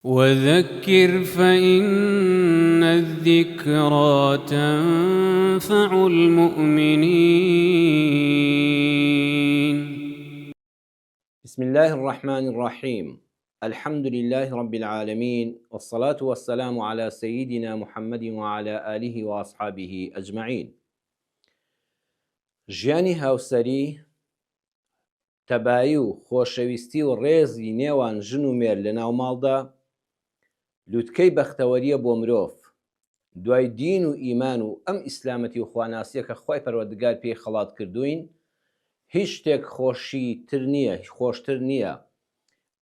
وذکر فإن الذکری تنفع المؤمنین. بسم اللە الرحمن الرحیم الحمد للە رب العالمین والصلاة والسلام علی سیدنا محمد وعلی آله واصحابه اجمعین ژیانی هاوسەری تەبایی و خۆشەویستی و ڕێزی نێوان ژن و مێرد لەناو ماڵدا لوتکەی بەختەوەریە بۆ مرۆڤ دوای دین و ئیمان و ئەم ئیسلامەتی و خواناسیە کە خوای پەروەردگار پێی خەڵات کردووین هیچ شتێک خۆشی تر نیە خۆشتر نیە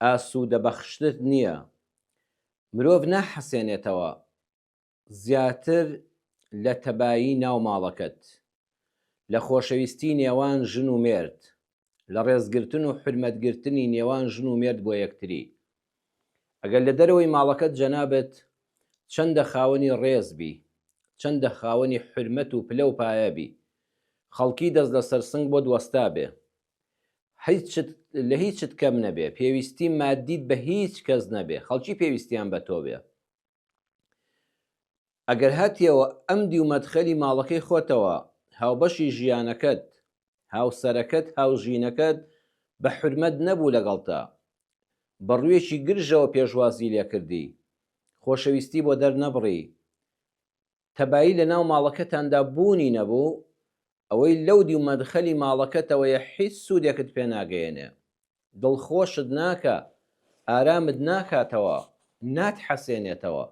ئاسوودەبەخشتر نیە مرۆڤ ناحەسێنێتەوە زیاتر لە تەبایی ناو ماڵەکەت، لە خۆشەویستی نێوان ژن و مێرد، لە ڕێزگرتن و حورمەتگرتنی نێوان ژن و مێرد بۆ یەکتری. ئەگەر لە دەرەوەی ماڵەکەت جەنابت چەندە خاوەنی ڕێز بی، چەندە خاوەنی حورمەت و پلە و پایە بی، خەڵکی دەست لەسەر سنگ بۆت وەستابێ، هیچت لە هیچت کەم نەبێ، پێویستی مادیت بە هیچ کەس نەبێ، خەڵکی پێویستیان بە تۆ بێ. ئەگەر هاتیەوە ئەم دیو مەدخەلی ماڵەکەی خۆتەوە هاوبەشی ژیانەکەت، هاوسەرەکەت، هاوژینەکەت بە حورمەت نەبوو لەگەڵتا، بە ڕوویەکی گرژەوە پێشوازی لێکردی، خۆشەویستی بۆ دەرنەبڕی، تەبایی لەناو ماڵەکەتاندا بوونی نەبوو، ئەوەی لەو دیو مەدخەلی ماڵەکەتەوەیە هیچ سوودێکت پێ ناگەیەنێ، دڵخۆشت ناکا، ئارامت ناکاتەوە، ناتحەسێنێتەوە.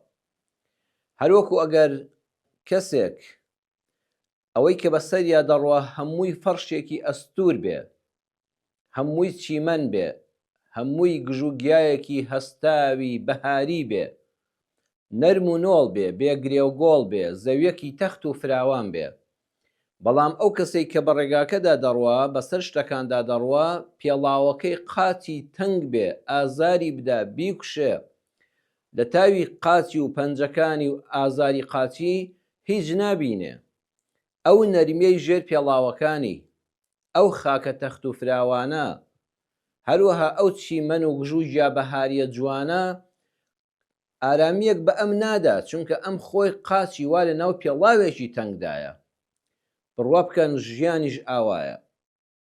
هەروەکو ئەگەر کەسێک ئەوەی کە بەسەریا دەڕوا هەمووی فەڕشێکی ئەستوور بێ، هەمووی چیمەن بێ، هەمووی گژوگیایەکی هەستاوی بەهاری بێ، نەرم و نۆڵ بێ، بێ گرێ و گۆڵ بێ، زەویەکی تەخت و فراوان بێ. بەڵام ئەو کەسەی کە بە ڕێگاکەدا دەڕوا، بەسەر شتەکاندا دەڕوا، پێڵاوەکەی قاچی تەنگ بێ، ئازاری بدا، بیکوشێ، لە تاوی قاچی و پەنجەکانی و ئازاری قاچی هیچ نابینێ. ئەو نەرمیەی ژێر پێڵاوەکانی، ئەو خاکە تەخت و فراوانە، هەروەها ئەو چیمەن و گژوگیا بەهاریە جوانە، ئارامییەک بە ئەم نادا، چونکە ئەم خۆی قاچی وا لە ناو پێڵاوێکی تەنگدایە. بڕوا بکەن ژیانیش ئاوایە.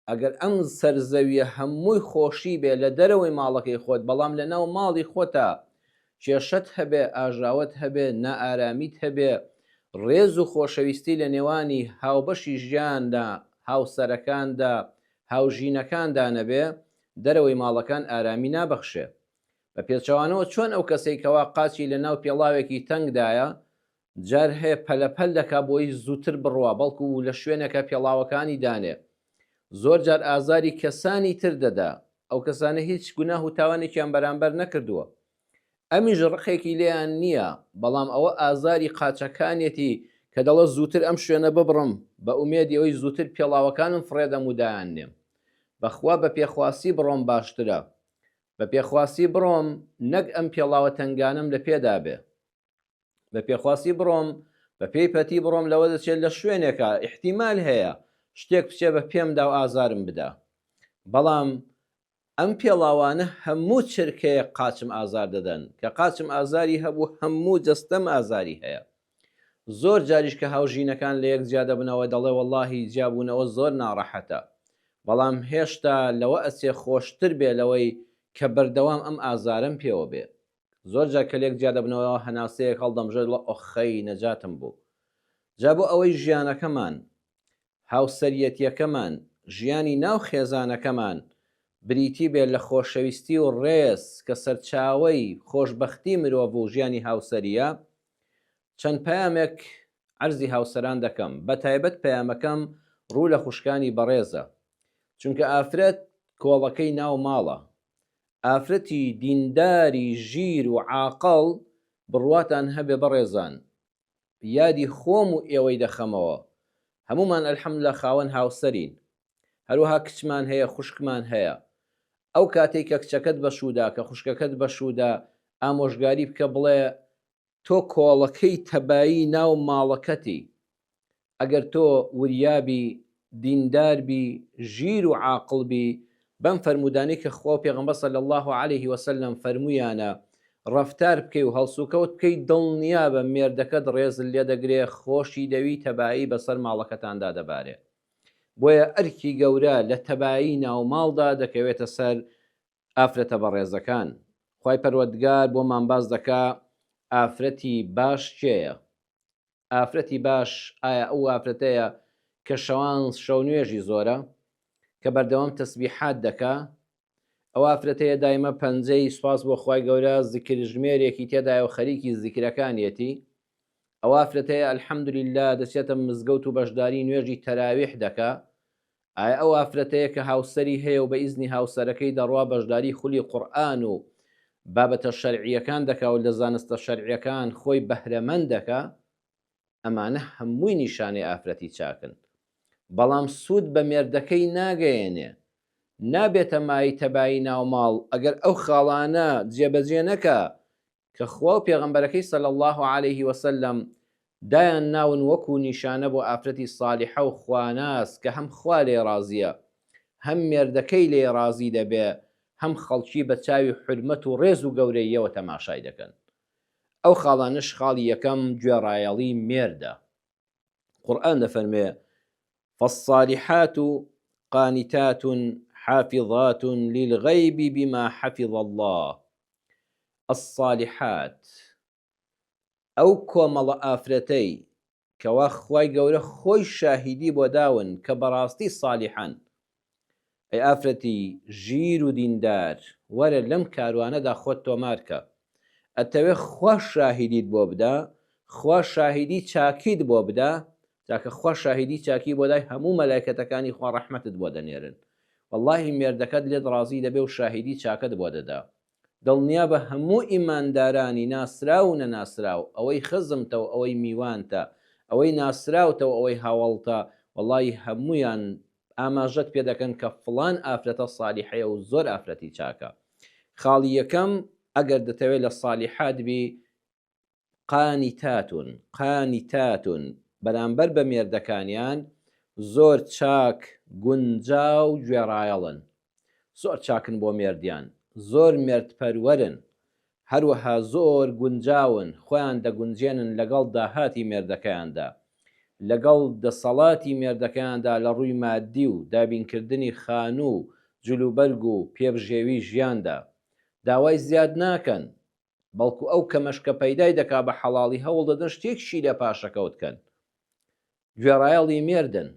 ئەگەر ئەم سەر زەویە هەمووی خۆشی بێ لە دەرەوەی ماڵەکەی خۆت، بەڵام لە ناو ماڵی خۆتا کێشەت هەبێ، ئاژاوەت هەبێ، نائارامیت هەبێ، ڕێز و خۆشەویستی لە نێوانی هاوبەشی ژیاندا، هاوسەرەکاندا، هاوژینەکاندا نەبێ، دەرەوەی ماڵەکان ئارامی نابەخشێ. بە پێچەوانەوە چۆن ئەو کەسەی کەوا قاچی لە ناو پێڵاوێکی تەنگدایە جار هەیە پەلە پەل دەکا بۆی زووتر بڕوا بەڵکو لە شوێنێکا پێڵاوەکانی دانێ زۆر جار ئازاری کەسانی تر دەدا ئەو کەسانە هیچ گوناه و تاوانێکیان بەرامبەر نەکردووە ئەمیش ڕقێکی لێیان نییە بەڵام ئەوە ئازاری قاچەکانیەتی کە دەڵێ زووتر ئەم شوێنە ببڕم بە ئومێدی ئەوەی زووتر پێڵاوەکانم فڕێدەم و دایاننێم بەخوا بە پێخواسی بڕۆم باشترە بە پێخواسی بڕۆم نەک ئەم پێڵاوە تەنگانەم لە پێدا بێ. بە پێخواسی بڕۆم، بە پێی پەتی بڕۆم لەوە دەچێت لە شوێنێکا ئیحتیمال هەیە شتێک بچێ بە پێمدا و ئازارم بدا. بەڵام ئەم پێڵاوانە هەموو چرکەیەک قاچم ئازار دەدەن. کە قاچم ئازاری هەبوو هەموو جەستەم ئازاری هەیە. زۆر جاریش کە هاوژینەکان لە یەک جیا دەبنەوە دەڵێ وەڵاهی جیابوونەوە زۆر ناڕەحەتە بەڵام هێشتا لەوە ئەچێ خۆشتر بێ لەوەی کە بەردەوام ئەم ئازارەم پێوە بێ زۆر جار کە لێک جیا دەبنەوە هەناسەیەک هەڵدەمژێ دەڵێ ئۆخەی نەجاتم بوو جا بۆ ئەوەی ژیانەکەمان هاوسەریەتیەکەمان ژیانی ناو خێزانەکەمان بریتی بێ لە خۆشەویستی و ڕێز کە سەرچاوەی خۆشبەختی مرۆڤ و ژیانی هاوسەریە چەند پەیامێک عەرزی هاوسەران دەکەم، بەتایبەت پەیامەکەم ڕوو لە خوشکانی بەڕێزە، چونکە ئافرەت کۆڵەکەی ناو ماڵە، ئافرەتی دینداری ژیر و عاقڵ بڕواتان هەبێ بەڕێزان یادی خۆم و ئێوەی دەخەمەوە، هەموومان الحمدللە خاوەن هاوسەرین، هەروەها کچمان هەیە خوشکمان هەیە، ئەو کاتەی کە کچەکەت بەشوودا کە خوشکەکەت بەشوودا ئامۆژگاری بکە بڵێ تۆ کۆڵەکەی تەبایی ناو ماڵەکەتی، ئەگەر تۆ وریا بی، دیندار بی، ژیر و عاقڵ بی، بەم فەرموودانەی کە خوا و پێغەمبەر صلی اللە علیه وسلم فەرموویانە، ڕەفتار بکەی و هەڵسوکەوت بکەی دڵنیابە مێردەکەت ڕێزت لێدەگرێ خۆشی دەوی تەبایی بەسەر ماڵەکەتاندا دەبارێ بۆیە ئەرکی گەورە لە تەبایی ناوماڵدا دەکەوێتە سەر ئافرەتە بەڕێزەکان. خوای پەروەردگار بۆمان باس دەکا ئافرەتی باش کێیە؟ ئافرەتی باش ئایا ئەو ئافرەتەیە کە شەوان شەونوێژی زۆرە؟ کە بەردەوام تەسبیحات دەکا؟ ئەو ئافرەتەیە دایمە پەنجەی سوپاس بۆ خوای گەورە زیکر ژمێرێکی تێدایە و خەریکی زیکرەکانیەتی؟ ئەو ئافرەتەیە الحمدللە دەچێتە مزگەوت و بەشداری نوێژی تەراویح دەکا؟ ئایا ئەو ئافرەتەیە کە هاوسەری هەیە و بە ئیزنی هاوسەرەکەی دەڕوا بەشداری خولی قورئان و بابەتە شەرعییەکان دەکا و لە زانستە شەرعیەکان خۆی بەهرەمەند دەکا؟ ئەمانە هەمووی نیشانەی ئافرەتی چاکن بەڵام سوود بە مێردەکەی ناگەیەنێ نابێتە مایەی تەبایی ناوماڵ ئەگەر ئەو خاڵانە جێبەجێ نەکا کە خوا و پێغەمبەرەکەی صلی اللە علیه وسلم دایان ناون وەکو نیشانە بۆ ئافرەتی صالیحە و خواناس کە هەم خوا لێی ڕازیە هەم مێردەکەی لێی ڕازی دەبێ هەم خەڵکی بە چاوی حورمەت و ڕێز و گەورەییەوە تەماشای دەکەن ئەو خاڵانەش خاڵی یەکەم گوێڕایەڵی مێردە قورئان دەفەرموێ فالصالحات قانتات حافظات للغیب بما حفظ اللە الصالحات ئەو کۆمەڵە ئافرەتەی کەوا خوای گەورە خۆی شاهیدی بۆ داون کە بەڕاستی صالیحەن ئەی ئافرەتی ژیر و دیندار وەرە لەم کاروانەدا خۆت تۆمار کە ئەتەوێ خوا شاهیدیت بۆ بدا خوا شاهیدی چاکیت بۆ بدا جا کە خوا شاهیدی چاکی بۆ دای هەموو مەلایکەتەکانی خوا ڕەحمەتت بۆ دەنێرن وەڵاهی مێردەکەت لێت ڕازی دەبێ و شاهیدی چاکەت بۆ دەدا دڵنیابە هەموو ئیماندارانی ناسراو و نەناسراو، ئەوەی خزمتە و ئەوەی میوانتە، ئەوەی ناسراوتە و ئەوەی هاوەڵتە، وەڵاهی هەموویان ئاماژەت پێ دەکەن کە فڵان ئافرەتە سالیحەیە و زۆر ئافرەتی چاکە. خاڵی یەکەم، ئەگەر دەتەوێت لە سالیحات بی، قانتات قانتات بەرامبەر بە مێردەکانیان زۆر چاک گونجاو گوێڕایەڵن زۆر چاکن بۆ مێردیان زۆر مێردپەروەرن هەروەها زۆر گونجاون خۆیان دەگونجێنن لەگەڵ داهاتی مێردەکەیاندا لەگەڵ دەسەڵاتی مێردەکەیاندا لە ڕووی مادی و دابینکردنی خانوو و جلوبەرگ و پێبژێوی ژیاندا داوای زیاد ناکەن بەڵکو ئەو کەمەش کە پەیدای دەکا بە حەڵاڵی هەوڵ دەدەن شتێکیشی لێ پاشەکەوت کەن. گوێڕایەڵی مێردن.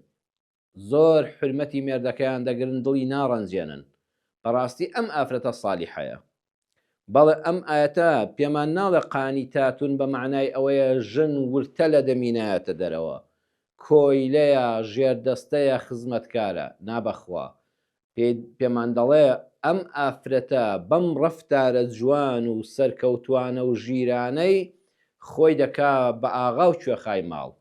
زۆر حورمەتی مێردەکەیان دەگرن دڵی ناڕەنجێنن. بەڕاستی ئەم ئافرەتە سالیحەیە. بەڵێ ئەم ئایەتە پێمان ناڵێ قانیتاتون بە مەعنای ئەوەیە ژن ورتە لە دەمی نایەتە دەرەوە. کۆیلەیە، ژێردەستەیە، خزمەتکارە. نا بەخوا. پێمان دەڵێ ئەم ئافرەتە بەم ڕەفتارە جوان و سەرکەوتوانە و ژیرانەی خۆی دەکا بە ئاغا و کوێخای ماڵ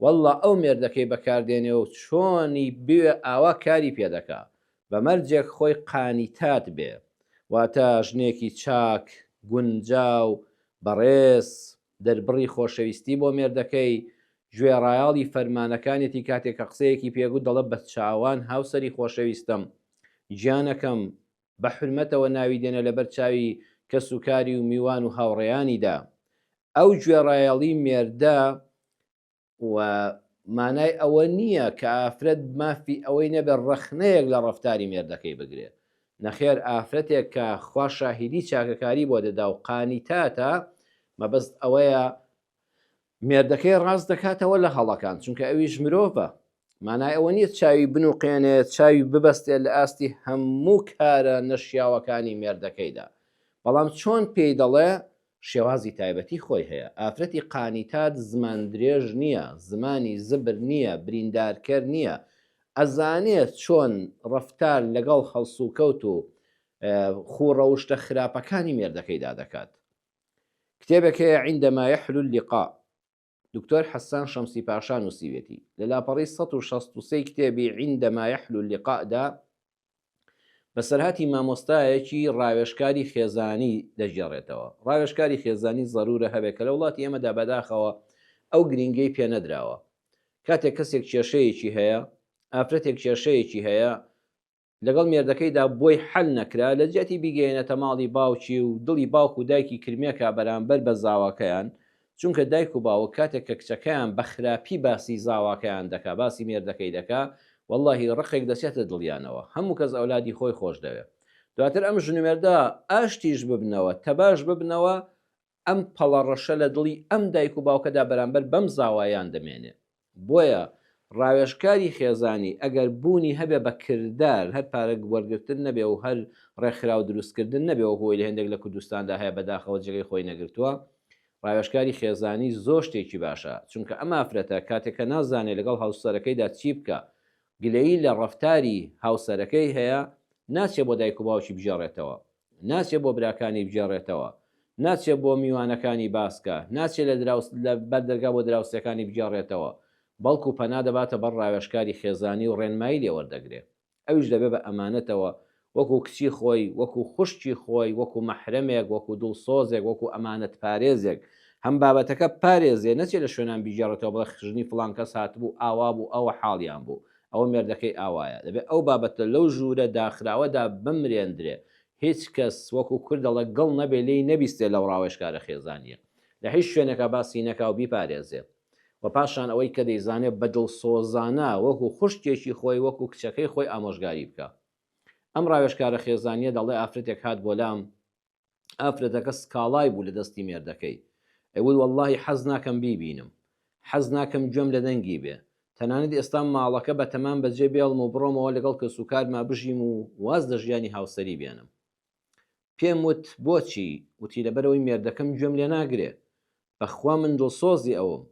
واللە ئەو مێردەکەی بەکاردێنێ و چۆنی بوێ ئاوا کاری پێ دەکا بە مەرجێک خۆی قانیتات بێ واتە ژنێکی چاک گونجاو بەڕێز دەربڕی خۆشەویستی بۆ مێردەکەی، گوێڕایەڵی فەرمانەکانیەتی کاتێک کە قسەیەکی پێگوت دەڵێ بە چاوان هاوسەری خۆشەویستم، گیانەکەم، بە حورمەتەوە ناوی دێنێ لەبەر چاوی کەسوکاری و میوان و هاوڕێیانیدا. ئەو گوێڕایەڵی مێردە و مانای ئەوە نییە کە ئافرەت مافی ئەوەی نەبێت ڕەخنەیەک لە ڕەفتاری مێردەکەی بگرێت، نەخێر ئافرەتێک کە خوا شاهیدی چاکەکاری بۆ دەدا و قانیتاتە مەبەست ئەوەیە مێردەکەی ڕاست دەکاتەوە لە هەڵەکان چونکە ئەویش مرۆڤە مانای ئەوە نییە چاوی بنوقێنێ چاوی ببەستێت لە ئاستی هەموو کارە نەشیاوەکانی مێردەکەیدا بەڵام چۆن پێی دەڵێ شێوازی تایبەتی خۆی هەیە. ئافرەتی قانیتات زمان درێژ نییە، زمانی زبر نییە، بریندارکەر نییە، ئەزانێ چۆن ڕەفتار لەگەڵ هەڵسوکەوت و خوو ڕەوشتە خراپەکانی مێردەکەیدا دەکات. کتێبێک هەیە عندما یحلو اللقاء دکتۆر حەسان شەمسی پاشا نووسیوێتی. لە لاپەڕەی 163 کتێبی عندما یحلو اللقاء دا بەسەرهاتی مامۆستایەکی ڕاوێژکاری خێزانی دەگێڕێتەوە. ڕاوێژکاری خێزانی زەرورە هەبێت کە لە وڵاتی ئێمەدا بەداخەوە ئەو گرینگەی پێ نەدراوە. کاتێک کەسێک کێشەیەکی هەیە، ئافرەتێک کێشەیەکی هەیە، لەگەڵ مێردەکەیدا بۆی حەل نەکرا، لە جیاتی بیگەیەنێتە ماڵی باوکی و دڵی باوک و دایکی کرمێکا بەرامبەر بە زاواکەیان، چونکە دایک و باوک کاتێک کە کچەکەیان بە خراپی باسی زاواکەیان دەکا، باسی مێردەکەی دەکا، وەڵڵاهی ڕقێک دەچێتە دڵیانەوە. هەموو کەس ئەولادی خۆی خۆش دەوێ. دواتر ئەم ژن و مێردە ئاشتیش ببنەوە، تەباش ببنەوە، ئەم پەڵە ڕەشە لە دڵی ئەم دایک و باوکەدا بەرامبەر بەم زاوایان دەمێنێ. بۆیە ڕاوێژکاری خێزانی ئەگەر بوونی هەبێ بە کردار هەر پارە وەرگرتن نەبێ و هەر ڕێکخراو دروستکردن نەبێ وەکو ئەوەی لە هێندێک لە کوردستاندا هەیە بەداخەوە جێگەی خۆی نەگرتووە ڕاوێژکاری خێزانی زۆر شتێکی باشە چونکە ئەم ئافرەتە کاتێک کە نازانێ لەگەڵ هاوسەرەکەیدا چی بکا گلەیی لە ڕەفتاری هاوسەرەکەی هەیە ناچێ بۆ دایک و باوکی بگێڕێتەوە ناچێ بۆ براکانی بگێڕێتەوە، ناچێ بۆ میوانەکانی باس کا، ناچێ لە دراوس لە بەر دەرگا بۆ دراوسێکانی بگێڕێتەوە، بەڵکو پەنا دەباتە بەر ڕاوێژکاری خێزانی و ڕێنمایی لێ وەردەگرێ. ئەویش دەبێ بە ئەمانەتەوە وەکو کچی خۆی، وەکو خوشکی خۆی، وەکو مەحرەمێک، وەکو دڵسۆزێک، وەکو ئەمانەتپارێزێک هەم بابەتەکە بپارێزێ، نەچێ لە شوێنان بیگێڕێتەوە بڵێ ژنی فڵان کەس هاتبوو ئاوا بوو ئەوە حاڵیان بوو. ئەوە مێردەکەی ئاوایە دەبێ ئەو بابەتە لەو ژوورە داخراوەدا بمرێندرێ هیچ کەس وەکو کورد دەڵێ گڵ نەبێ لێی نەبیستێ لەو ڕاوێژکارە خێزانیە لە هیچ شوێنێکا باسی نەکا و بیپارێزێ و پاشان ئەوەی کە دەیزانێ بە دڵسۆزانە وەکو خوشکێکی خۆی وەکو کچەکەی خۆی ئامۆژگاری بکا ئەم ڕاوێژکارە خێزانیە دەڵێ ئافرەتێک هات بۆ لام ئافرەتەکە سکاڵای بوو لە دەستی مێردەکەی ئەیوت وەڵڵاهی حەز ناکەم بیبینم حەز ناکەم گوێم لە دەنگی بێ تەنانەت ئێستا ماڵەکە بە تەمام بەجێ بێڵم و بڕۆمەوە لەگەڵ کەسوکارما بژیم و واز لە ژیانی هاوسەری بێنم پێم وت بۆچی وتی لەبەرەوەی مێردەکەم گوێم لێ ناگرێ بەخوا من دڵسۆزی ئەوم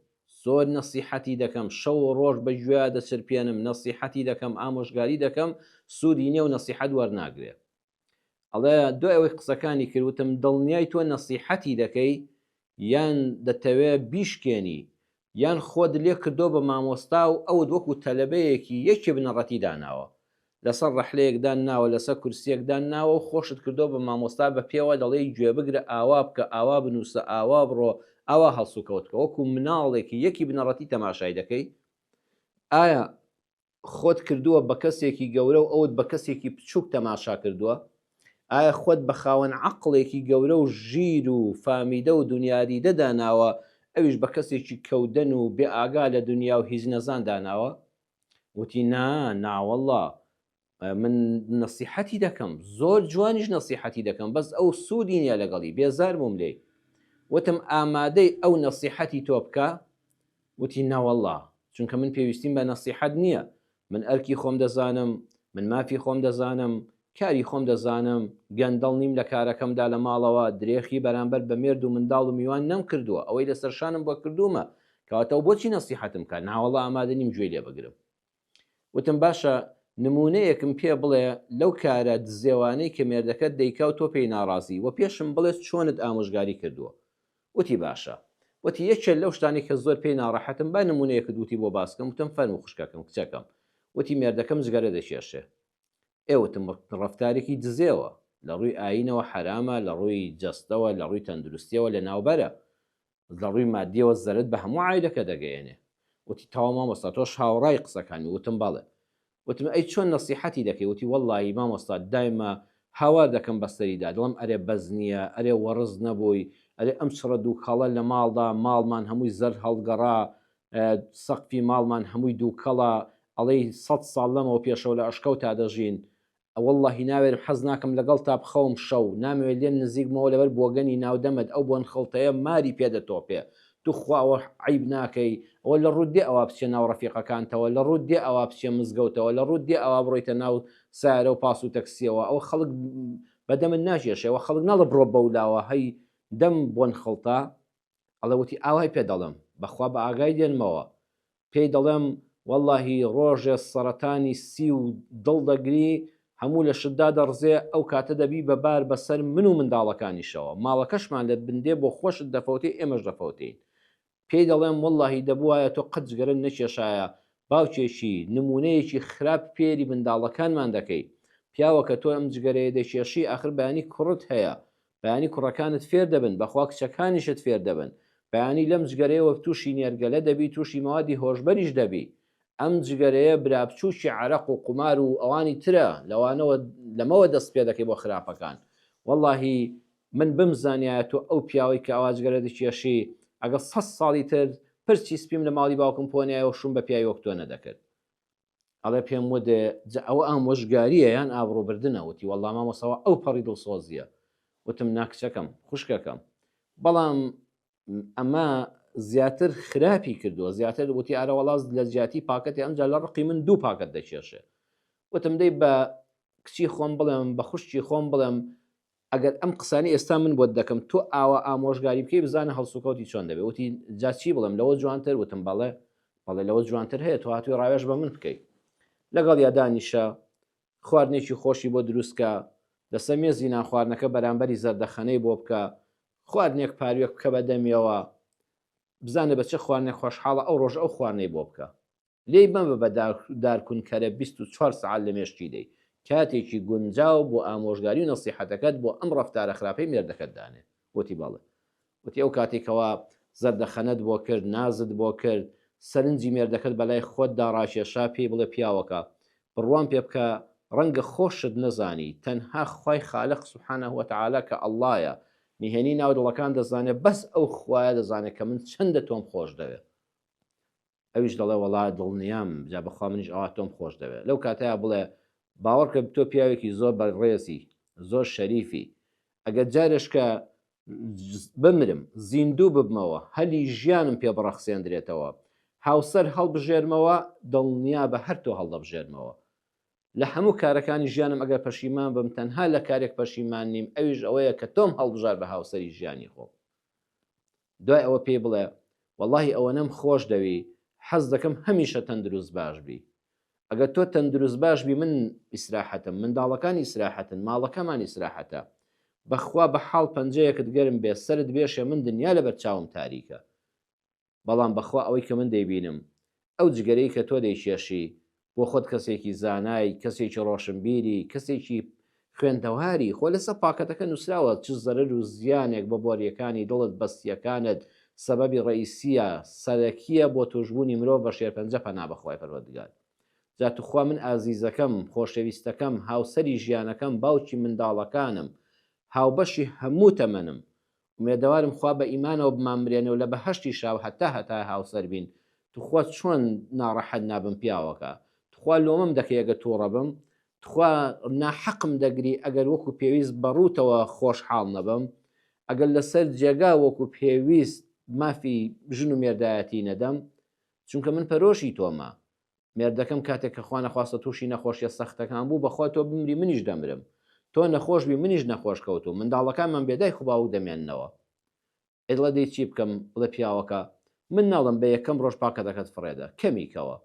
زۆر نەسیحەتی دەکەم شەو و ڕۆژ بە گوێیا دەچرپێنم نەسیحەتی دەکەم ئامۆژگاری دەکەم سوودی نییە و نەسیحەت وەرناگرێ ئەڵێ دوای ئەوەی قسەکانی کرد وتم دڵنیای تۆ نەسیحەتی دەکەی یان دەتەوێ بیشکێنی یان خۆت لێ کردۆ بە مامۆستا و ئەوت وەکو تەلەبەیەکی یەکی بنەڕەتی داناوە لەسەر ڕەحلەیەک دان ناوە لەسەر کورسیەک دان ناوە و خۆشت کردۆ بە مامۆستا بە پێوە دەڵێی گوێبگرە ئاوا بکە ئاوا بنووسە ئاوا بڕۆ ئاوا هەڵسوکەوت بکە وەکو مناڵێکی یەکی بنەڕەتی تەماشای دەکەی ئایا خۆت کردووە بە کەسێکی گەورە و ئەوت بە کەسێکی بچووک تەماشا کردووە؟ ئایا خۆت بە خاوەن عەقڵێکی گەورە و ژیر و فامیدە و دونیادیدە داناوە، ئەویش بە کەسێکی کەودەن و بێ ئاگا لە دونیا و هیچ نەزان داناوە؟ وتی، نا، ناوەڵڵا، من نەسیحەتی دەکەم، زۆر جوانیش نەسیحەتی دەکەم، بەس ئەو سوودی نییە لەگەڵی، بێزار بووم لێی. وتم، ئامادەی ئەو نەسیحەتی تۆ بکا؟ وتی، نەوەڵڵا، چونکە من پێویستیم بە نەسیحەت نییە، من ئەرکی خۆم دەزانم، من مافی خۆم دەزانم، کاری خۆم دەزانم، گەندەڵ نیم لە کارەکەمدا لە ماڵەوە، درێخی بەرامبەر بە مێرد و منداڵ و میوان نەمکردووە، ئەوەی لەسەر شانم بووە کردوومە، کەواتە ئەو بۆچی نەسیحەتم بکات، ناوەڵڵا ئامادە نیم گوێی لێ بگرم. وتم، باشە نموونەیەکم پێ بڵێ لەو کارە دزێوانەی کە مێردەکەت دەیکا و تۆ پێی ناڕازی و پێشم بڵێ چۆنت ئامۆژگاری کردووە؟ وتی باشە. وتی یەکێ لەو شتانەی کە زۆر پێی ناڕەحەتم با نموونەیەکت وتی بۆ باس کەم، وتم فەرموو خوشکەکەم، کچەکەم. وتی مێردەکەم جگەرە دەکێشێ. ئێ وتم ڕەفتارێکی دزێوە، لە ڕووی ئایینەوە حەرامە، لە ڕووی جەستەوە، لە ڕووی تەندروستییەوە لەناوبەرە. لە ڕووی مادیەوە زەرەد بە هەموو عایلەکە دەگەیەنێ. وتی تەواو مامۆستا تۆش هاوڕای قسەکانمی؟ وتم بەڵێ. وتم ئەی چۆن نەسیحەتی دەکەی؟ وتی وەڵڵاهی مامۆستا دایمە هاوار دەکەم بەسەریدا دەڵێم ئەرێ بەس نییە، ئەرێ وەڕز نەبووی، ئەرێ ئەم چڕە دووکەڵە لە ماڵدا، ماڵمان هەمووی زەرد هەڵگەڕا، سەقفی ماڵمان هەمووی دووکەڵە، ئەڵێی سەت ساڵ لەمەوە پێشەوە لە ئەشکەوتا دەژین، وەڵڵاهی ناوێرم حەز ناکەم لەگەڵتا بخەوم شەو نامەوێ لێم نزیک بمەوە لەبەر بۆگەنی ناو دەمت ئەو بۆن خڵتەیە ماری پێ دەتۆپێ توخوا ئەوە عەیب ناکەی ئەوە لە ڕووت دێ ئەوا بچیە ناو ڕەفیقەکانتەوە لە ڕووت دێ ئەوا بچیە مزگەوتەوە لە ڕووت دێ ئەوا بڕۆیتە ناو سەیارە و پاس و تەکسیەوە ئەوە خەڵک بە دەمت ناکێشێ ئەوە خەڵک ناڵێ بڕۆ بەولاوە هەی دەم بۆن خڵتە ئەڵێ وتی ئاوای پێ دەڵێم بەخوا بە ئاگای دێنمەوە پێی دەڵێم وەڵاهی ڕۆژێ سەرەتانی سی و دڵ دەگری هەموو لەشت دادەڕزێ ئەو کاتە دەبی بە بار بەسەر من و منداڵەکانیشەوە ماڵەکەشمان لە بندێ بۆ خۆشت دەفەوتێ ئێمەش دەفەوتێین پێی دەڵێم وەڵاهی دەبوایە تۆ قەت جگەرەت نەکێشایە باوکێکی نمونەیەکی خراپ فێری منداڵەکانمان دەکەی پیاوە کە تۆ ئەم جگەرەیە دەکێشی ئاخر بەیانی کوڕت هەیە بەیانی کوڕەکانت فێر دەبن بەخوا کچەکانیشت فێر دەبن بەیانی لەم جگەرەیەوە توشی نێرگەلە دەبی توشی مەوادی هۆشبەریش دەبی. ئەم جگەرەیە برا بچووکی عەرەق و قومار و ئەوانی ترە لەوانەوە لەمەوە دەست پێ دەکەی بۆ خراپەکان وەڵاهی من بمزانیایە تۆ ئەو پیاوەی کە ئەوا جگەرە دەکێشی ئەگەر سەد ساڵی تر پرچی سپیم لە ماڵی باوکم پۆنیایەوە شوم بە پیاوی وەک تۆ نەدەکرد. ئەڵێ پێم وت جا ئەوە ئامۆژگارییە یان ئابڕووبردنە؟ وتی وەڵڵا مامۆستا ئەوە ئەوپەڕی دڵسۆزییە. وتم نا کچەکەم، خوشکەکەم، بەڵام ئەمە زیاتر خراپی کردووە زیاتر وتی ئارە وەڵا لە جیاتی پاکەتی ئەمجا لە ڕقی من دوو پاکەت دەکێشێ. وتم دەی بە کچی خۆم بڵێم بە خوشکی خۆم بڵێم ئەگەر ئەم قسانەی ئێستا من بۆت دەکەم تۆ ئاوا ئامۆژگاری بکەی بزانە هەڵسوکەوتی چۆن دەبێ وتی جا چی بڵێم لەوە جوانتر وتم بەڵێ بەڵێ لەوە جوانتر هەیە تۆ هاتووی ڕاوێژ بە من بکەی لەگەڵ یا دانیشە خواردنێکی خۆشی بۆ دروستکە لەسەر مێزی نان خواردنەکە بەرامبەری زەردەخەنەی بۆ بکە خواردنێک پاروێک بکە بە دەمیەوە بزانە بە چ خواردنێک خۆشحاڵە ئەو ڕۆژ ئەو خواردنەی بۆ بکە لێی مەبە بە دارکونکەرە 24 سەعات لە مێشکی دەی، کاتێکی گونجاو بۆ ئامۆژگاری و نەسیحەتەکەت بۆ ئەم ڕەفتارە خراپەی مێردەکەت دانێ. وتی بەڵێ. وتی ئەو کاتەی کەوا زەردەخەنەت بۆ کرد، نازت بۆ کرد، سەرنجی مێردەکەت بەلای خۆتدا ڕاکێشا، پێی بڵێ پیاوەکە، بڕوام پێ بکە ڕەنگە خۆشت نەزانی، تەنها خوای خالق سبحانە وتعالی کە اللە یە، نهێنی ناو دڵەکان دەزانێ، بەس ئەو خوایە دەزانێ کە من چەندە تۆم خۆش دەوێ. ئەویش دەڵێ وەڵا دڵنیام جا بەخوا منیش ئەوا تۆم خۆش دەوێ لەو کاتەیا بڵێ باوەڕکە تۆ پیاوێکی زۆر بەڕێزی زۆر شەریفی ئەگەر جارێشکە بمرم زیندوو ببمەوە هەلی ژیانم پێ بڕەخسێندرێتەوە هاوسەر هەڵبژێرمەوە دڵنیا بە هەر تۆ هەڵدەبژێرمەوە لە هەموو کارەکانی ژیانم ئەگەر پەشیمان بم تەنها لە کارێک پەشیمان نیم ئەویش ئەوەیە کە تۆم هەڵبژار بە هاوسەری ژیانی خۆم دوای ئەوە پێی بڵێ وەڵاهی ئەوەنەم خۆش دەوی حەز دەکەم هەمیشە تەندروست باش بی ئەگەر تۆ تەندروست باش بی من ئیسراحەتم منداڵەکان ئیسراحەتن ماڵەکەمان ئیسراحەتە بەخوا بە حاڵ پەنجەیەکت گەرم بێ سەرت بێشێ من دنیا لەبەر چاوم تاریکە بەڵام بەخوا ئەوەی کە من دەیبینم ئەو جگەرەی کە تۆ دەیکێشی بۆ خۆت کەسێکی زانای، کەسێکی ڕۆشنبیری، کەسێکی خوێندەواری، خۆ لەسەر پاکەتەکە نووسراوە چ زەرەر و زیانێک بە بۆرییەکانی دڵت، بەستییەکانت، سەبەبی ڕەئیسییە، سەرەکییە بۆ تووشبوونی مرۆڤ بە شێرپەنجە پەنا بە خوای پەروەردگار. جا توخوا من ئازیزەکەم، خۆشەویستەکەم، هاوسەری ژیانەکەم، باوکی منداڵەکانم، هاوبەشی هەموو تەمەنم، ئومێدەوارم خوا بە ئیمانەوە بمانمرێنێ و لە بەهەشتیشا و هەتا هەتایە هاوسەر بین توخوا چۆن ناڕەحەت نابم پیاوەکە توخوا لۆمەم دەکەی ئەگەر توڕە بم تخوا ناحەقم دەگری ئەگەر وەکو پێویست بە ڕووتەوە خۆشحاڵ نەبم ئەگەر لەسەر جێگا وەکو پێویست مافی ژن و مێردایەتی نەدەم چونکە من پەرۆشی تۆمە مێردەکەم کاتێک کە خوا نەخواستە تووشی نەخۆشیە سەختەکان بوو بەخوا تۆ بمری منیش دەمرم تۆ نەخۆش بی منیش نەخۆش کەوتوم منداڵەکانمان بێ دایک و باوک دەمێننەوە ئەی دڵە دەی چی بکەم بڵێ پیاوەکە من ناڵم بە یەکەم ڕۆژ پاکەتەکەت فڕێدە کەمی کەوە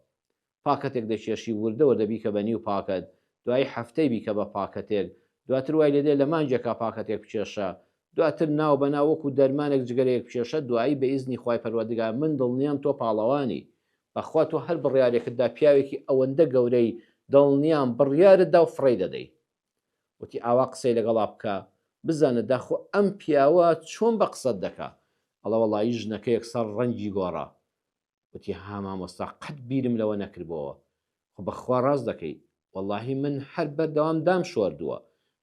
پاکەتێک دەکێشی وردە وردە بیکە بە نیو پاکەت دوایی هەفتەی بیکە بە پاکەتێک دواتر وای لێدێ لە مانگێکا پاکەتێک بکێشە دواتر ناو بە ناو وەکو دەرمانێک جگەرەیەک بکێشە دوایی بە ئیزنی خوای پەروەردگار من دڵنیام تۆ پاڵەوانی بەخوا تۆ هەر بڕیارێکت دا پیاوێکی ئەوەندە گەورەی دڵنیام بڕیارت دا و فڕێی دەدەی وتی ئاوا قسەی لەگەڵا بکە بزانە داخۆ ئەم پیاوە چۆن بە قسەت دەکا ئەڵێ وەڵایی ژنەکە یەکسەر ڕەنگی گۆڕا وتی ها مامۆستا قەت بیرم لەوە نەکردبۆوە خۆ بەخوا ڕاست دەکەی وەڵاهی من هەر بەردەوام دام شۆردووە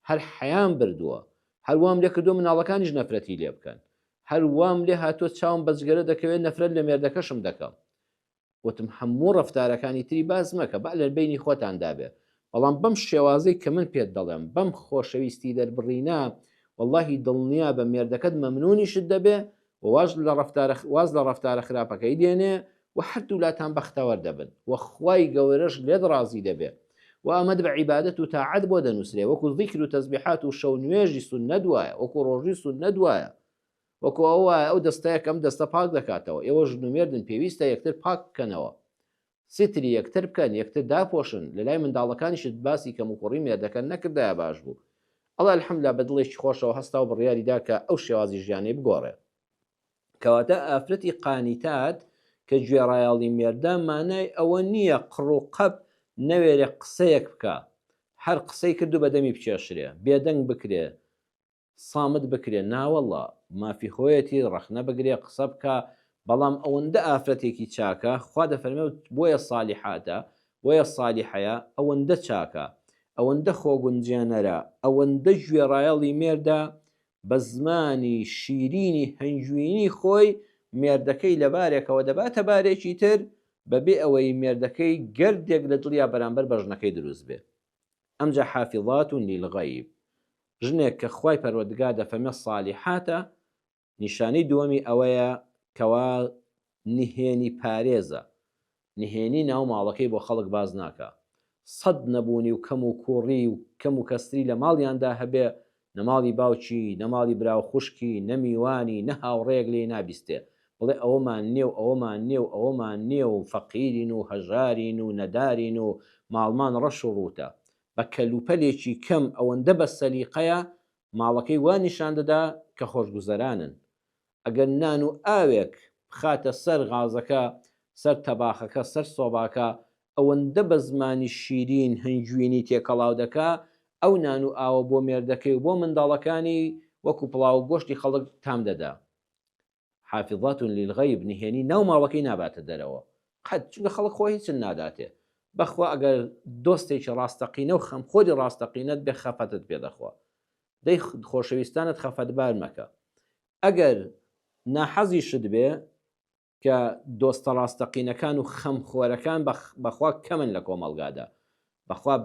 هەر حەیام بردووە هەر وام لێ کردووە مناڵەکانیش نەفرەتی لێ بکەن هەر وام لێ هاتووە چاوم بە جگەرە دەکەوێت نەفرەت لە مێردەکەشم دەکەم وتم هەموو ڕەفتارەکانی تری باس مەکە با لە بەینی خۆتاندا بێ بەڵام بەم شێوازەی کە من پێت دەڵێم بەم خۆشەویستی دەربڕینە وەڵاهی دڵنیا بە مێردەکەت مەمنونیشت دەبێ و واز لە ڕەفتارە واز لە ڕەفتارە خراپەکەی دێنێ و هەردوو لاتان بەختەوەر دەبن و خوای گەورەش لێت ڕازی دەبێ و ئەمەت بە عیبادەت و تاعەت بۆ دەنووسرێ وەکو زیکر و تەزبیحات و شەو نوێژی سوننەت وایە وەکو ڕۆژووی سوننەت وایە وەکو ئەوە وایە ئەو دەستەیە کە ئەم دەستە پاک دەکاتەوە ئێوە ژن و مێردن پێویستە یەکتر پاک بکەنەوە ستری یەکتر بکەن یەکتر داپۆشن لەلای منداڵەکانیشت باسی کەموکوڕی مێردەکەت نەکردایە باش بوو ئەڵێ الحمدللە بە دڵێکی خۆشەوە هەستا و بڕیاری دا کە ئەو شێوازی ژیانەی بگۆڕێ کەواتە ئافرەتی قانیتات کە گوێڕایەڵی مێردە مانای ئەوە نییە قڕ و قەپ نەوێرێ قسەیەک بکا هەر قسەی کرد و بە دەمی بکێشرێ بێدەنگ بکرێ سامت بکرێ ناوەڵا مافی خۆیەتی ڕەخنە بگرێ قسە بکا. بەڵام ئەوەندە ئافرەتێکی چاکە خوا دەفەرمێ بۆیە صالیحاتە بۆیە صالیحەیە ئەوەندە چاکە ئەوەندە خۆگونجێنەرە ئەوەندە گوێڕایەڵی مێردە بە زمانی شیرینی هەنگوینی خۆی مێردەکەی لە بارێکەوە دەباتە بارێکی تر بەبێ ئەوەی مێردەکەی گەردێک لە دڵیا بەرامبەر بە ژنەکەی دروست بێ ئەمجا حافظات للغیب ژنێک کە خوای پەروەردگار دەفەرمێ صالیحاتە نیشانەی دووەمی ئەوەیە کەوا نهێنی پارێزە، نهێنی ناو ماڵەکەی بۆ خەڵک باس ناکا. سەد نەبوونی و کەم و کووڕی و کەم و کەستری لە ماڵیاندا هەبێ، نە ماڵی باوکی، نە ماڵی برا و خوشکی، نە میوانی، نە هاوڕێیەک لێی نابیستێ بڵێ ئەوەمان نیە و ئەوەمان نیە و ئەوەمان نیە و فەقیرین و هەژارین و نەدارین و ماڵمان ڕەش و ڕووتە. بە کەلوپەلێکی کەم ئەوەندە بە سەلیقەیە ماڵەکەی وا نیشان دەدا کە خۆشگوزەرانن. ئەگەر نان و ئاوێک بخاتە سەر غازەکە، سەر تەباخەکە، سەر سۆباکە، ئەوەندە بە زمانی شیرین هەنگوینی تێکەڵاو دەکا، ئەو نان و ئاوە بۆ مێردەکەی و بۆ منداڵەکانی وەکو پڵاو و گۆشتی خەڵک تام دەدا. حافظات للغیب نهێنی ناو ماڵەکەی ناباتە دەرەوە قەت چونکە خەڵک خۆ هیچت ناداتێ بەخوا ئەگەر دۆستێکی ڕاستەقینە و خەمخۆری ڕاستەقینەت بێ خەفەتت پێ دەخوا دەی خۆشەویستانت خەفەتبار مەکە ئەگەر ناحەزیشت بێ کە دۆستە ڕاستەقینەکان و خەمخۆرەکان بەخوا کەمن لە کۆمەڵگادا بەخوا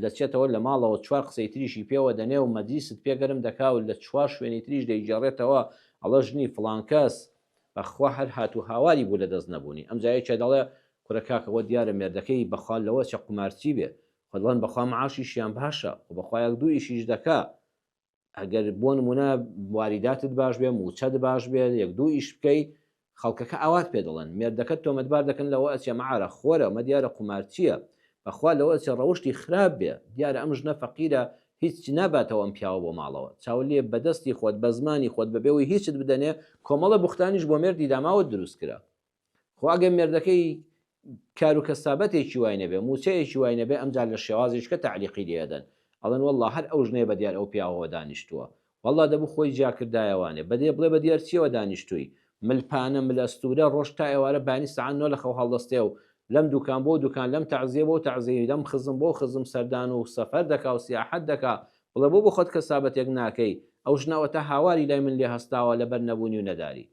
دەچێتەوە لە ماڵەوە چوار قسەی تریشی پێوە دەنێ و مەجلیست پێ گەرم دەکا و لە چوار شوێنی تریش دەیگێڕێتەوە ئەڵێ ژنی فڵان کەس بەخوا هەر هات و هاواری بوو لە دەست نەبوونی ئەمجا یەکێ دەڵێ کورە کاکە وە دیارە مێردەکەی بەخوا لەوە چە قومارچی بێ خۆ دەڵێن بەخوا معاشیشیان باشە خۆ بەخوا یەک دوو ئیشیش دەکا ئەگەر بۆ نمونە واریداتت باش بێ موچەت باش بێ یەک دوو ئیش بکەی خەڵکەکە ئاوات پێ دەڵێن مێردەکەت تۆمەتبار دەکەن لەوە ئەچێ مەعارە خۆرە مە دیارە قومارچییە بەخوا لەوە ئەچێ ڕەوشتی خراپ بێ دیارە ئەم ژنە فەقیرە هیچ ناباتەوە ئەم پیاوە بۆ ماڵەوە چاو لێ بەدەستی خۆت بە زمانی خۆت بەبێ ئەوەی هیچت بدەنێ کۆمەڵە بوختانیش بۆ مێردی داماوت دروست کرا خۆ ئەگەر مێردەکەی کار و کەسابەتێکی وای نەبێ موچەیەکی وای نەبێ ئەمجار لە شێوازێکە تەعلیقی لێ ئەدەن ئەڵێن وەڵڵا هەر ئەو ژنەیە بە دیار ئەو پیاوەوە دانیشتووە وەڵڵا دەبوو خۆی جیا کردایەوانێ بەدێ بڵێ بە دیار چیەوە دانیشتووی ملپانە ملەستورە ڕۆژ تا ئێوارە بانی سەعات نۆ لە خەو هەڵدەستێ و لەم دوکان بۆ دوکان لەم تەعزیە بۆ تەعزیە لەم خزم بۆ خزم سەردان و سەفەر دەکا و سیاحەت دەکا بڵێ بۆ بۆ خۆت کەسابەتێک ناکەی ئەو ژنە ئەوەتا هاواری لای من لێ هەستاوە لەبەر نەبوونی و نەداری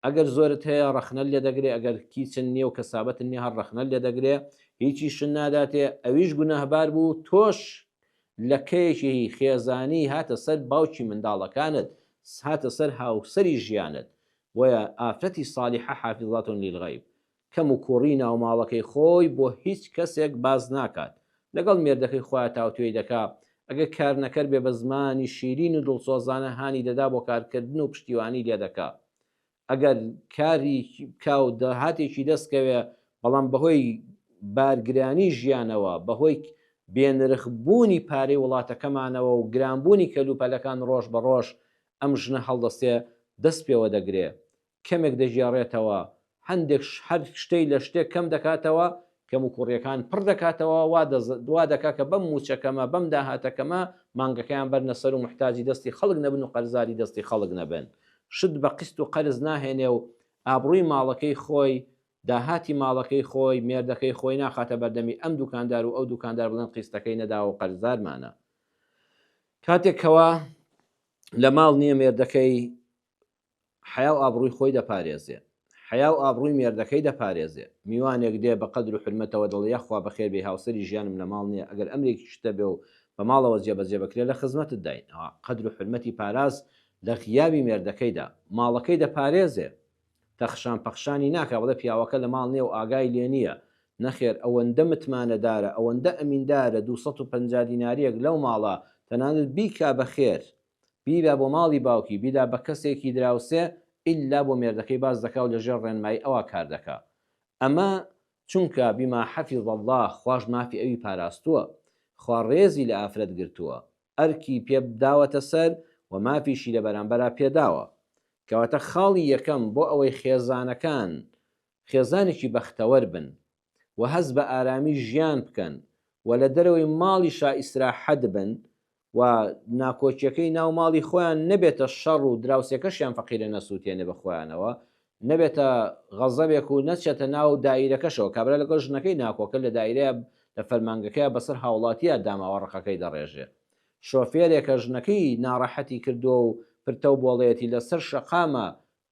ئەگەر زۆرت هەیە ڕەخنەت لێ دەگرێ ئەگەر کیچن نیە و کەسابەتن نیە هەر ڕەخنەت لێ دەگرێ هیچیشت ناداتێ ئەویش گوناهبار بوو تۆش لەکەیەکی خێزانی هاتە سەر باوکی منداڵەکانت هاتە سەر هاوسەری ژیانت بۆیە ئافرەتی صالیحە حافظات للغیب کەم و کوڕی ناوماڵەکەی خۆی بۆ هیچ کەسێک باس ناکات لەگەڵ مێردەکەی خۆیا تاوتوێی دەکا ئەگەر کارنەکەر بێ بە زمانی شیرین و دڵسۆزانە هانی دەدا بۆ کارکردن و پشتیوانی لێدەکا ئەگەر کاری بکا و داهاتێکی دەست کەوێ بەڵام بەهۆی بارگرانی ژیانەوە بەهۆی بێنرخ بوونی پارەی وڵاتەکەمانەوە و گرانبوونی کەلوپەلەکان ڕۆژ بە ڕۆژ ئەم ژنە هەڵدەستێ دەست پێوە دەگرێ کەمێک دەگێڕێتەوە، هەندێک هەر شتەی لە شتێک کەم دەکاتەوە، کەموکوڕییەکان پڕ دەکاتەوە، وا دەکا کە بەم مووچە کەمە، بەم داهاتە کەمە، مانگەکەیان بەرنە سەر و موحتاجی دەستی خەڵک نەبن و قەرزاری دەستی خەڵک نەبن. شت بە قیست و قەرز ناهێنێ و ئابڕووی ماڵەکەی خۆی، داهاتی ماڵەکەی خۆی، مێردەکەی خۆی ناخاتە بەردەمی ئەم دوکاندار و ئەو دوکاندار بڵێن قیستەکەی نەداوە و قەرزارمانە. کاتێک کەوا لە ماڵ نییە مێردەکەی حەیا و ئابڕووی خۆی دەپارێزێ، حەیا و ئابڕووی مێردەکەی دەپارێزێ، میوانێک دێ بە قەدر و حورمەتەوە دەڵێ یاخوا بەخێر بێی هاوسەری ژیانم لە ماڵ نییە ئەگەر ئەمرێکیشت هەبێ و بە ماڵەوە جێبەجێ بکرێ لە خزمەتت داین ئەوا قەدر و حورمەتی پاراست لە غیابی مێردەکەیدا ماڵەکەی دەپارێزێ تەخشان پەخشانی ناکا بڵێ پیاوەکە لە ماڵ نییە و ئاگای لێ نییە نەخێر ئەوەندە متمانەدارە ئەوەندە ئەمیندارە 250 دیناریەک لەو ماڵە تەنانەت بیکا بە خێر بیبا بۆ ماڵی باوکی، بیدا بە کەسێکی دراوسێ، ئیلا بۆ مێردەکەی باس دەکا و لە ژێر ڕێنمایی ئەوا کار دەکا. ئەمە چونکە بما حفظ اللە خواش مافی ئەوی پاراستووە. خوا ڕێزی لە ئافرەت گرتووە. ئەرکی پێ داوەتە سەر و مافیشی لە بەرامبەرا پێ داوە. کەواتە خاڵی یەکەم بۆ ئەوەی خێزانەکان خێزانێکی بەختەوەر بن و هەست بە ئارامی ژیان بکەن و لە دەرەوەی ماڵیشا ئیسراحەت بن و ناکۆکیەکەی ناو ماڵی خۆیان نەبێتە شەڕ و دراوسێکەشیان فەقیرە نەسوتێنێ بە خۆیانەوە. نەبێتە غەزەبێک و نەچێتە ناو دائیرەکەشەوە، کابرا لەگەڵ ژنەکەی ناکۆکە لە دائیرەیا لە فەرمانگەکەیا بەسەر هاوڵاتیا داماوە ڕقەکەی دەڕێژێ. شۆفێرێکە ژنەکەی ناڕەحەتی کردووە و پرتە و بۆڵەیەتی لەسەر شەقامە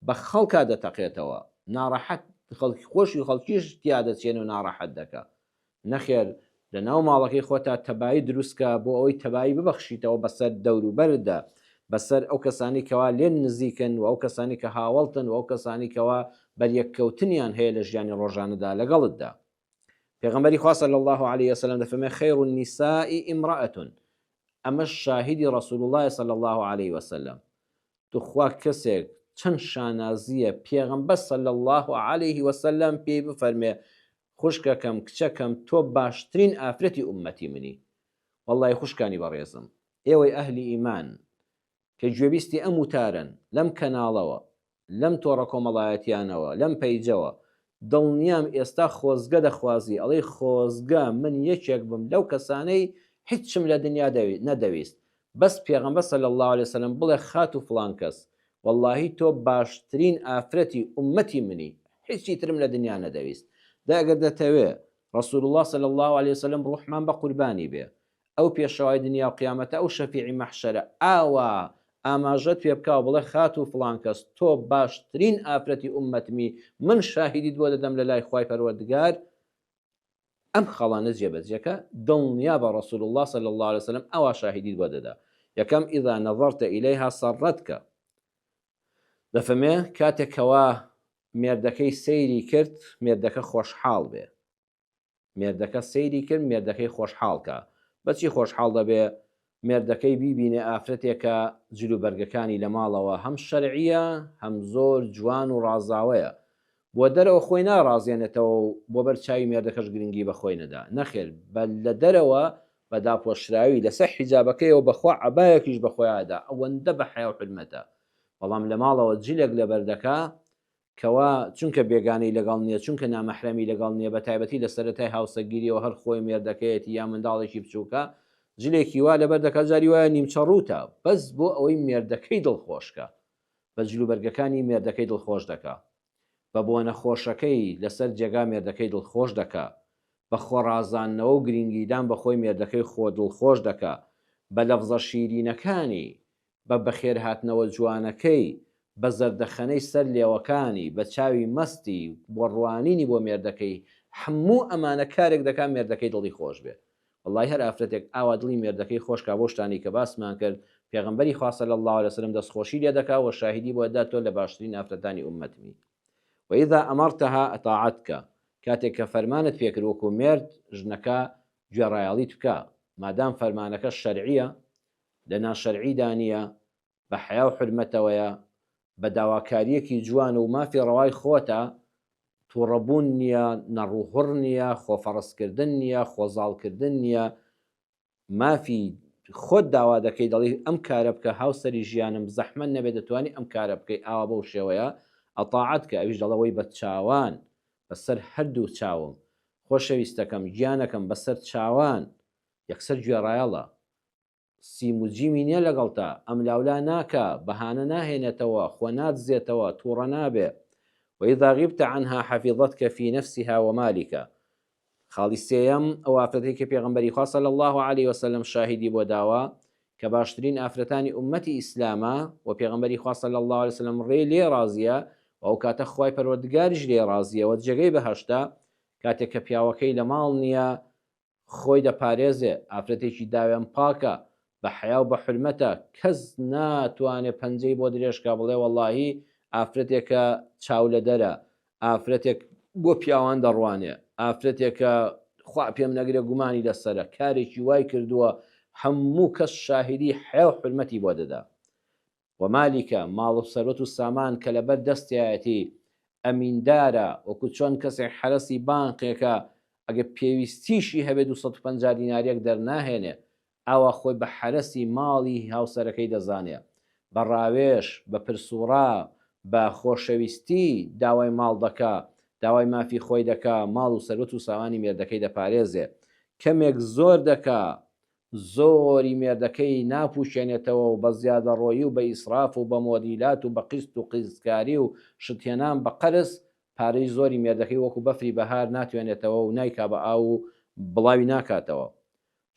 بە خەڵکا دەتەقێتەوە، ناڕەحەت خەڵکی خۆشی و خەڵکیش تیا دەچێنێ و ناڕەحەت دەکا. نەخێر لە ناو ماڵەکەی خۆتا تەبایی دروست کە بۆ ئەوەی تەبایی ببەخشیتەوە بەسەر دەوروبەرتدا، بەسەر ئەو کەسانەی کەوا لێت نزیکن و ئەو کەسانەی کە هاوەڵتن و ئەو کەسانەی کەوا بەریەککەوتنیان هەیە لە ژیانی ڕۆژانەدا لەگەڵتدا. پێغەمبەری خوا صلی اللە علیە وسلم دەفەرمێ خیر النساء امرأة ئەمەش شاهیدی رسول اللە صلی اللە علیە وسلم توخوا کەسێک چەند شانازیە پێغەمبەر صلی اللە علیه وسلم پێی بفەرمێ خوشکەکەم کچەکەم تۆ باشترین ئافرەتی ئوممەتی منی وەڵی خوشکانی بەڕێزم ئێوەی ئەهلی ئیمان کە گوێبیستی ئەم وتارەن لەم کەناڵەوە لەم تۆڕە کۆمەڵایەتیانەوە لەم پەیجەوە دڵنیام ئێستا خۆزگە دەخوازی ئەڵێی خۆزگە من یەکێک بم لەو کەسانەی هیچم لە دنیا نەدەویست بەس پێغەمبەر صلی اللە علیە وسلم بڵێ خاتوو فڵان کەس وەڵاهی تۆ باشترین ئافرەتی ئوممەتی منی هیچی ترم لە دنیا نەدەویست دە ئەگەر دەتەوێ رسول اللە صلی اللە علیە وسلم ڕوحمان بە قوربانی بێ ئەو پێشەوای دنیا و قیامەتە ئەو شەفیعی مەحشەرە ئاوا ئاماژەت پێ بکا و بڵێ خاتوو فڵان کەس تۆ باشترین ئافرەتی ئوممەتمی من شاهیدیت بۆ دەدەم لە لای خوای پەروەردگار ئەم خاڵانە جێبەجێکە دڵنیابە رسول اللە صلی اللە علیە وسلم ئەوا شاهیدیت بۆ دەدا یەکەم اذا نظرت الیها سرتک دەفەرمێ کاتێک کەوا مێردەکەی سەیری کرد مێردەکە خۆشحاڵ بێ مێردەکە سەیری کرد مێردەکەی خۆشحاڵ کا بەچی خۆشحاڵ دەبێ مێردەکەی بیبینێ ئافرەتێکە جلوبەرگەکانی لە ماڵەوە هەم شەرعیە هەم زۆر جوان و ڕازاوەیە بۆ دەرەوە خۆی ناڕازێنێتەوە و بۆ بەر چاوی مێردەکەش گرنگی بە خۆی نەدا نەخێر بە لە دەرەوە بە داپۆشراوی لەسەر حیجابەکەیەوە بەخوا عەبایەکیش بە خۆیا دا ئەوەندە بە حەیا و حورمەتە بەڵام لە ماڵەوە جلێک لەبەر دەکا کەوا چونکە بێگانەی لەگەڵ نیە چونکە نامەحرەمی لەگەڵ نیە بەتایبەتی لە سەرەتای هاوسەگیریەوە هەر خۆی مێردەکەیەتی یا منداڵێکی بچوکە جلێکی وا لەبەر دەکات جاری وایە نیمچە ڕووتە بەس بۆ ئەوەی مێردەکەی دڵخۆشکە بە جلوبەرگەکانی مێردەکەی دڵخۆش دەکا بە بۆنە خۆشەکەی لەسەر جێگا مێردەکەی دڵخۆش دەکا بە خۆڕازاندنەوە و گرینگیدان بە خۆی مێردەکەی خۆ دڵخۆش دەکا بە لەفزە شیرینەکانی بە بەخێرهاتنەوە جوانەکەی، بە زەردەخەنەی سەر لێوەکانی، بە چاوی مەستی بۆ ڕوانینی بۆ مێردەکەی، هەموو ئەمانە کارێک دەکا مێردەکەی دڵی خۆش بێ. وەڵڵاهی هەر ئافرەتێک ئاوا دڵی مێردەکەی خۆش کا بەو شتانەی کە باسمان کرد، پێغەمبەری خوا صلی اللە علیە وسلم دەستخۆشی لێ دەکا و شاهیدی بۆ دەدا تۆ لە باشترین ئافرەتانی ئوممەتمی. وإذا أمرتها أطاعتک، کاتێک کە فەرمانت پێ کرد وەکوو مێرد، ژنەکە گوێڕایەڵیت بکا، مادام فەرمانەکە شەرعییە، لە ناشەرعیدا نییە، بە حەیا و حورمەتەوەیە، بە داواکارییەکی جوان و مافی ڕەوای خۆتە، توڕەبوون نییە، نەڕوهوڕ نییە، خۆفەڕزکردن نییە، خۆزاڵکردن نییە، مافی خۆت داوا دەکەی دەڵێی ئەم کارە بکە هاوسەری ژیانم زەحمەت نەبێت دەتوانی ئەم کارە بکەی ئاوا بەو شێوەیە ئەتاعەت کە ئەویش دەڵێ وەی بە چاوان بەسەر هەردوو چاوم خۆشەویستەکەم گیانەکەم بەسەر چاوان یەکسەر گوێڕایەڵە سیم و جیمی نیە لەگەڵتا، ئەملاولا ناکا، بەهانە ناهێنێتەوە، خۆ نادزێتەوە، توڕە نابێ. وإذا غبت عنها حفظتک فی نفسها ومالک. خاڵی سێیەم، ئەو ئافرەتەی کە پێغەمبەری خوا صلی اللە علیە وسلم شاهیدی بۆ داوە کە باشترین ئافرەتانی ئوممەتی ئیسلامە و پێغەمبەری خوا صلی اللە علیە وسلم ڕێی لێ ڕازیە و ئەو کاتە خوای پەروەردگاریش لێی ڕازیە و جێگەی بەهەشتە کاتێک کە پیاوەکەی لە ماڵ نیە خۆی دەپارێزێ، ئافرەتێکی داوێن پاکە، بە حەیا و بە حورمەتە، کەس ناتوانێ پەنجەی بۆ درێژ کا بڵێ وەڵاهی ئافرەتێکە چاو لە دەرە، ئافرەتێک بۆ پیاوان دەڕوانێ، ئافرەتێکە خوا پێم نەگرێ گومانی لەسەرە، کارێکی وای کردووە هەموو کەس شاهیدی حەیا و حورمەتی بۆ دەدا. و مالیکە، ماڵ و سەروەت و سامان کە لەبەر دەستیایەتی، ئەمیندارە، وەکو چۆن کەسێک حەرەسی بانقێکە ئەگەر پێویستیشی هەبێ 250 دیناریەک دەرناهێنێ، ئاوا خۆی بە حەرەسی ماڵی هاوسەرەکەی دەزانێ، بە ڕاوێژ، بە پرسوڕا، بە خۆشەویستی داوای ماڵ دەکا، داوای مافی خۆی دەکا، ماڵ و سەروەت و سامانی مێردەکەی دەپارێزێ. کەمێک زۆر دەکا. زۆری مێردەکەی ناپووکێنێتەوە و بە زیادەڕۆیی و بە ئیسراف و بە مۆدیلات و بە قیست و قیستکاری و شتهێنان بە قەرز پارەی زۆری مێردەکەی وەکو بەفری بەهار ناتوێنێتەوە و نایکا بە ئاو و بڵاوی ناکاتەوە.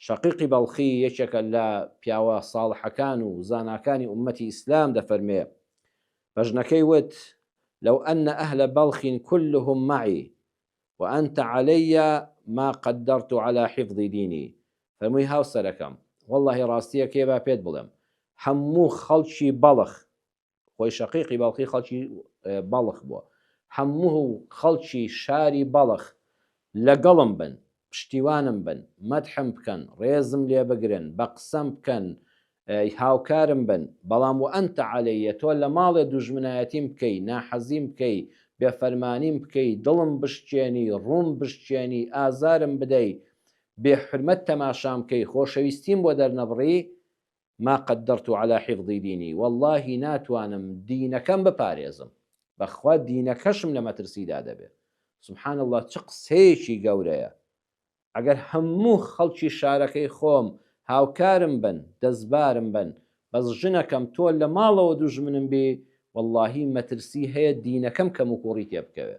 شەقیقی بەڵخی یەکێکە لە پیاوە ساڵحەکان و زاناکانی ئوممەتی ئیسلام دەفەرموێ، بە ژنەکەی وت، لو ان اهل بلخ كلهم معی وانت علی ما قدرت علی حفظ دینی، فەرمووی هاوسەرەکەم، وەڵڵاهی ڕاستییەکەی با پێت بڵێم، هەموو خەڵکی بەڵخ، خۆی شەقیقی بەڵخی خەڵکی بەڵخ بووە، هەموو خەڵکی شاری بەڵخ لەگەڵم بن، پشتیوانم بن، مەدحم بکەن، ڕێزم لێ بگرن، بە قسەم بکەن، هاوکارم بن، بەڵام وانت علی تۆ لە ماڵێ دوژمنایەتیم بکەی، ناحەزیم بکەی، بێفەرمانیم بکەی، دڵم بشکێنی، ڕووم بشکێنی، ئازارم بدەی، بێ حورمەت تەماشام بکەی، خۆشەویستیم بۆ دەرنەبڕی، ما قدرت علی حفظ دینی، وەڵڵاهی ناتوانم دینەکەم بپارێزم، بەخوا دینەکەشم لە مەترسیدا دەبێ. سبحان اللە چ قسەیەکی گەورەیە. ئەگەر هەموو خەڵکی شارەکەی خۆم هاوکارم بن، دەستبارم بن، بەس ژنەکەم تۆ لە ماڵەوە دوژمنم بی، وەڵڵاهی مەترسی هەیە دینەکەم کەموکوڕی تێ بکەوێ.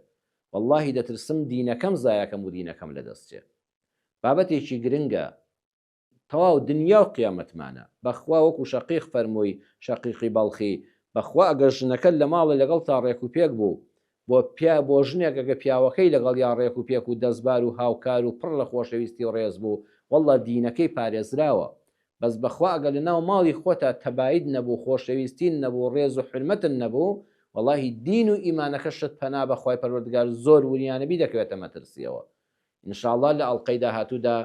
وەڵڵاهی دەترسم دینەکەم زایەکەم و دینەکەم لەدەست چێ. بابەتێکی گرنگە. تەواو دنیا و قیامەتمانە بەخوا وەکو شەقیق فەرمووی شەقیقی بەڵخی بەخوا ئەگەر ژنەکەت لە ماڵێ لەگەڵتا ڕێک و پێک بوو بۆ پیا بۆ ژنێک ئەگە پیاوەکەی لەگەڵیا ڕێک و پێک و دەستبار و هاوکار و پڕ لە خۆشەویستی و ڕێز بوو واللە دینەکەی پارێزراوە بەس بەخوا ئەگەر لەناو ماڵی خۆتا تەبایت نەبوو خۆشەویستین نەبوو ڕێز و حورمەتن نەبوو وەڵاهی دین و ئیمانەکەشت پەنا بەخوای پەروەردگار زۆر وریانەبی دەکەوێتە مەترسیەوە ان شاء اللە لە ئەڵقەی داهاتوودا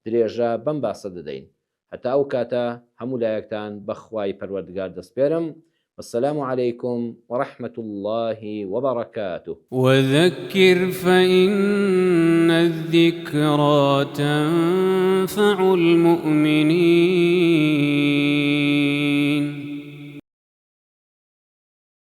درێژە بەم باسە دەدەین هەتا ئەو کاتە هەموو لایەکتان بە خوای پەروەردگار دەسپێرم والسلام علیکم ورحمة اللە وبرکاته. وذکر فإن الذکری تنفع المؤمنین.